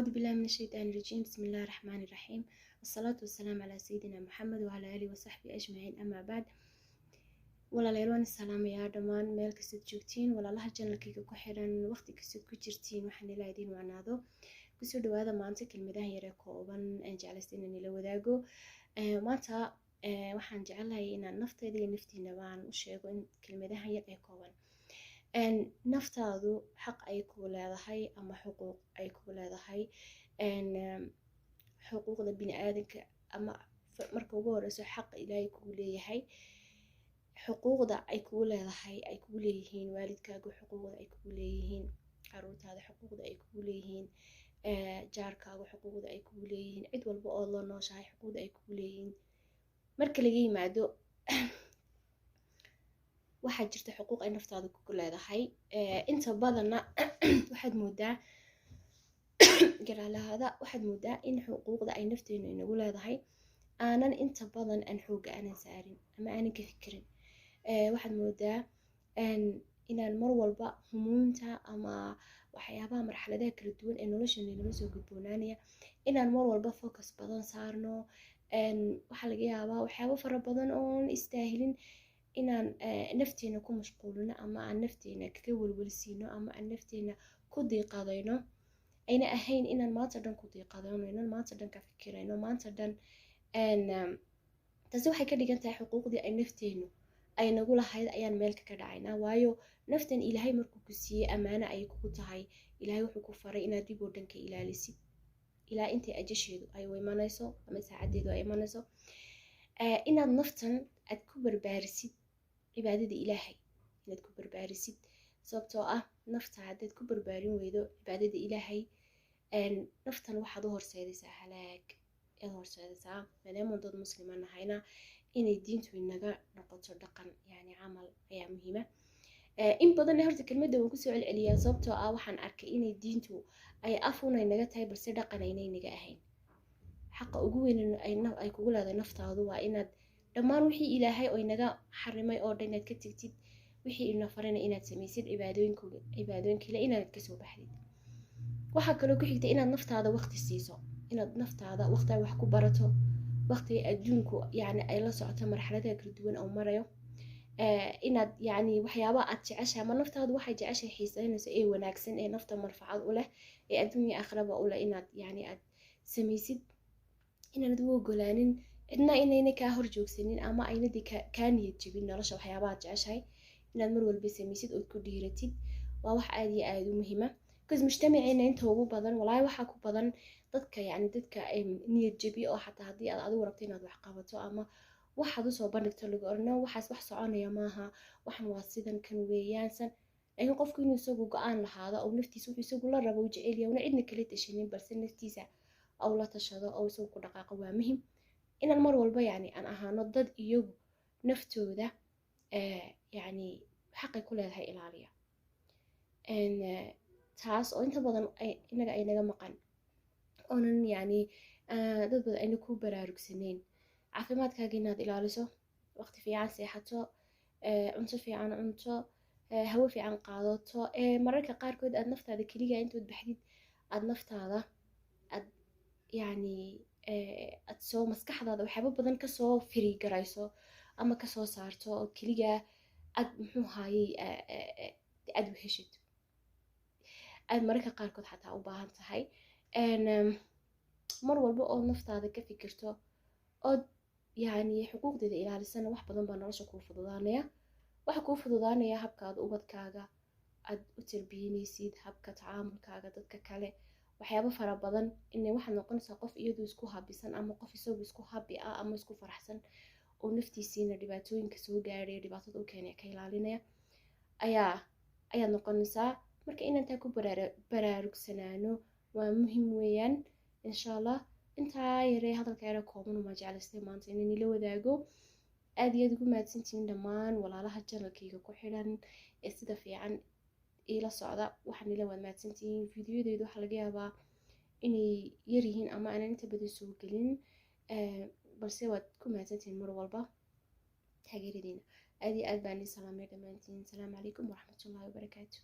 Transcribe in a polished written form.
أعوذ بالله من الشيطان الرجيم، بسم الله الرحمن الرحيم، والصلاة والسلام على سيدنا محمد وعلى آله وصحبه أجمعين، أما بعد. Walaalayaal, waan salaamayaa dhammaan meel kastood joogtiin, walaalaha channelkayga ku xiran, waqti kastood ku jirtiin. Waxaan ilaa idiin wacnaado. Kusoo dhawaada maanta kelmadaha yare kooban aan jeclaysta inaan ila wadaago. Maanta waxaan jecelahay inaan naftayda iyo naftiinaba aan u sheego in kelmadahan yar ee kooban. Naftaadu xaq ay kugu leedahay ama xuquuq ay kugu leedahay, xuquuqda bini aadanka ama marka ugu horeyso xaqa Ilaahay kugu leeyahay, xuquuqda ay kugu leedahay, ay kugu leeyihiin waalidkaaga, xuquuqda ay kugu leeyihiin caruurtaada, xuquuqda ay kugu leeyihiin jaarkaaga, xuquuqda ay kugu leeyihiin cid walba oo la nooshahay, xuquuqda ay kugu leeyihiin. Marka laga yimaado, waxaa jirta xuquuq ay naftaada kugu leedahay. Inta badanna waxaad moodaa garaalahada, waxaad moodaa in xuquuqda ay nafteenu inagu leedahay aanan inta badan aan xoogga aanan saarin ama aanan ka fikirin. Waxaad moodaa inaan mar walba humuumta ama waxyaabaha marxaladaha kala duwan ee nolosheena inala soo gudboonaanaya inaan mar walba focus badan saarno. Waxaa laga yaabaa waxyaabo fara badan oon istaahilin inaan nafteena ku mashquulino ama aan nafteena kaga welwelsiino ama aan nafteena ku diiqadayno. Ayna ahayn inaan maanta dhan ku diiqadayno, inaan maanta dhan ka fikirayno maanta dhan. Taasi waxay ka dhigan tahay xuquuqdii ay nafteenu ay nagu lahayd ayaan meel kaga dhacaynaa, waayo naftan Ilaahay markuu ku siiyey ammaano ayay kugu tahay. Ilaahay wuxuu ku faray inaad dib oo dhan ka ilaalisid ilaa intay ajasheedu ay imanayso ama saacadeedu ay imanayso, inaad naftan aad ku barbaarisid cibaadada Ilaahay, inaad ku barbaarisid, sababtoo ah nafta haddaad ku barbaarin weydo cibaadada Ilaahay, naftan waxaad u horseedaysaa halaag ayaad horseedaysaa. Maadaama dad Muslima nahayna, inay diintu inaga noqoto dhaqan, yani camal, ayaa muhiima. In badan horta kelmadda waan kusoo celceliyaa, sababtoo ah waxaan arkay inay diintu ay afun ay naga tahay, balse dhaqan aynay naga ahayn. Xaqa ugu weyn ay kugu leedahay naftaadu waa inaad dhammaan wixii Ilaahay oo inaga xarimay oo dhan inaad ka tegtid, wixii ina farana inaad samaysid, cibaadooyinkile inaad kasoo baxdid. Waxaa kaloo ku xigta inaad naftaada waqti siiso, inaad naftaada waqti ay wax ku barato, waqti adduunku yani ay la socoto marxaladaha kala duwan oo marayo, inaad yani waxyaaba aad jeceshahay ama naftaadu waxay jeceshahay, xiiseynayso, ee wanaagsan, ee nafta manfacad u leh, ee adduunya aakhiraba u leh, inaad yani aad samaysid, inaanad u ogolaanin cidna inayna kaa hor joogsanin ama aynadii kaa niyad jebin nolosha. Waxyaabaha aad jeceshahay inaad mar walba samaysid ood ku dhiiratid waa wax aad iyo aad u muhiima, because mujtamaceena inta ugu badan, walaahi, waxaa ku badan dadka yani dadka niyad jebiyo, oo xataa haddii aad adigu rabto inaad wax qabato ama waxaad usoo bandhigto, lagu orano waxaas wax soconaya maaha, waxan waa sidan kan weeyaansan. Laakiin qofku inuu isagu go-aan lahaado oo naftiisa wuxuu isagu la rabo u jecelyahay, una cidna kala tashanin, balse naftiisa ou la tashado oo isagu ku dhaqaaqo, waa muhim. Inaan mar walba yani aan ahaano dad iyagu naftooda yani xaqay ku leedahay ilaaliya, taas oo inta badan inaga ay naga maqan, oonan yani dad badan ayna ku baraarugsanayn. Caafimaadkaaga inaad ilaaliso, waqti fiican seexato, cunto fiican cunto, hawo fiican qaadato, mararka qaarkood aad naftaada keliga intood baxdid, aad naftaada aad yani aad soo maskaxdaada waxyaabo badan kasoo free garayso ama kasoo saarto, oo keligaa aad muxuu haayey aad weheshid, aad mararka qaarkood xataa u baahan tahay. Mar walba oo naftaada ka fikirto ood yani xuquuqdeeda ilaalisana, wax badan baa nolosha kuu fududaanaya. Waxa kuu fududaanaya habkaad ubadkaaga aad u tarbiyanaysid, habka tacaamulkaaga dadka kale, waxyaabo fara badan. Inay waxaad noqonaysaa qof iyadu isku habisan ama qof isagu isku habi ah ama isku faraxsan, oo naftiisiina dhibaatooyinka soo gaadhay, dhibaatada u keenaya ka ilaalinaya ayaad noqonaysaa. Marka inaan taa ku baraarugsanaano waa muhim weeyaan. Insha Allah, intaa yaree hadalka yare kooban uma jeclaystay maanta inaan ila wadaago. Aad iyo aad ugu mahadsantihiin dhammaan walaalaha channelkayga ku xidhan ee sida fiican iila socda. Waxaan ila waad mahadsantihiin. Fiidiyodeedu waxaa laga yaabaa inay yar yihiin ama aanan inta badan soo gelin, balse waad ku mahadsantihiin mar walba taageeradiina. Aad iyo aad baan ii salaamay dhammaantiin. Asalaamu calaykum waraxmatullahi wabarakaatu.